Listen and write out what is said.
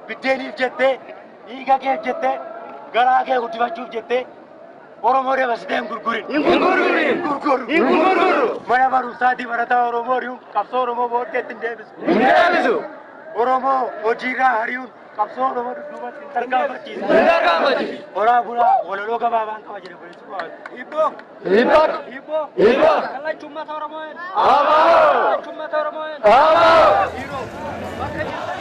Biddeeniif jettee, dhiiga keef jettee, garaa kee guddifachuuf jettee Oromoo dabarsitee hin gurgurin. Hin gurgurin. Hin gurguru. Hin gurguru. Mana barumsaatii barataa Oromoo ari'uun qabsoo Oromoo booddeetti hin deebisu. Hin deebisu. Oromoo hojiirraa ari'uun qabsoo Oromoo dudduubatti hin tarkaanfachiisu. Hin tarkaanfachiisu. Horaa bulaa walaloo gabaabaan qaba jedhe poolisiin qo'atu. Hibboo. Hibboo. Hibboo. Hibboo. Kallacha uummata Oromoo. Abaa'oo. Kallacha uummata Oromoo. Abaa'oo. Dhiiroo. Bakka jirtan.